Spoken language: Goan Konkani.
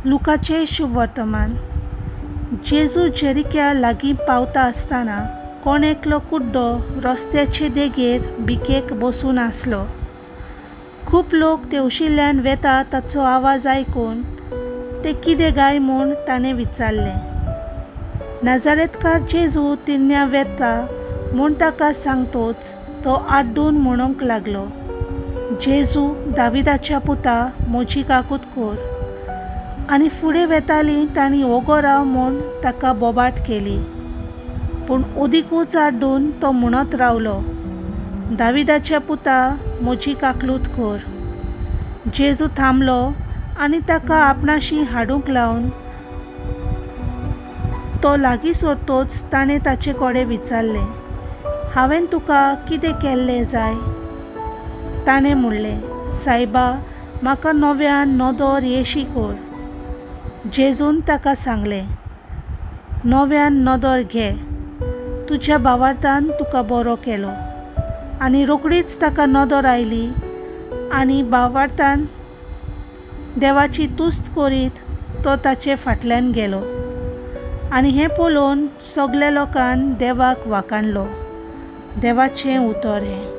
लुकाचें शुभवर्तमान. जेजू जेरिक्या लागीं पावता आसतना कोण एकलो कुड्डो रस्त्याचे देगेर भिकेक बसून आसलो. खूब लोक तेवशिल्ल्यान वेता ताचो आवाज आयकून ते कितें गाय म्हूण ताणें विचारलें. नाजारेतकार जेजू तिन्या वेता म्हूण ताका सांगतोच तो आड्डून म्हणूंक लागलो, जेजू दाविदाच्या पुता, म्हजी काकूत कर. आनी फुडें वेतालीं तांणी ओगो राव म्हूण ताका बोबाट केली. पूण ओदिकूच आड्डून तो म्हणत रावलो, दाविदाच्या पुता, म्हजी काकलूत कर. जेजू थांबलो आनी ताका आपणाशी हाडूंक लावन तो लागीं सरतोच ताणें ताचे कडेन विचारलें, हांवें तुका कितें केल्लें जाय? ताणें म्हणलें, सायबा, म्हाका नव्यान नदर येशी कर. जेजून ताका सांगलें, नव्यान नदर घे, तुज्या भावार्थान तुका बरो केलो. आनी रोखडीच ताका नदर आयली आनी भावार्थान देवाची तुस्त करीत तो ताचे फाटल्यान गेलो. आनी हें पळोवन सगल्या लोकान देवाक वाखाणलो. देवाचें उतर हें.